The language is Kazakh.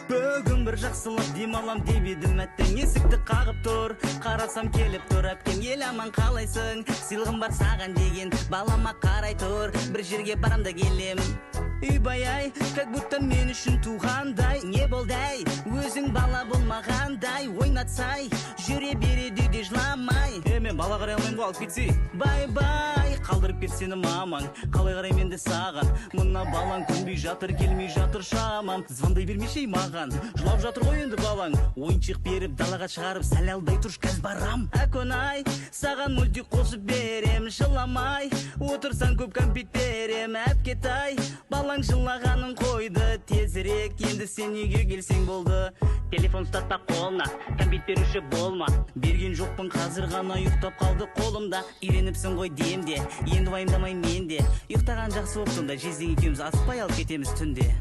Бүгін бір жақсылап демалам деп едім, әттең, есікті қағып тұр. Қарасам, келіп тұр әпкем. Ел аман, қалайсың? Сыйлығым бар саған деген. Балама қарай тұр, бір жерге барам да келем. Үйбай ай, как будто мен үшін туғандай. Не болды, әй, өзің бала болмағандай? Ойнатсай, жүре береді үйде жыламай. Е, мен бала қарай алмаймын ғой, алып кетсей. Бай бай, қалдырып кет сені мамаң. Қалай қараймын енді саған? Мына балаң көнбей жатыр, келмей жатыр шамам. Звондай бермеші ей маған, жылап жатыр ғой енді балаң. Ойыншық беріп, далаға шығарып, сәл алдай тұршы, қазір барам. Әконай, саған мультик қосып берем. Жыламай отырсаң, көп кәмпит берем. Әпкетай, балаң жылағанын қойды. Тезірек енді сен үйге келсең болды. Телефон ұстатпа қолына, кәмпит беруші болма. Берген жоқпын, қазір ғана ұйықтап қалды қолымда. Үйреніпсің ғой демде, енді уайымдамай мен де. Ұйықтаған жақсы болып сонда. Жездең екеуміз асықпай алып кетеміз түнде.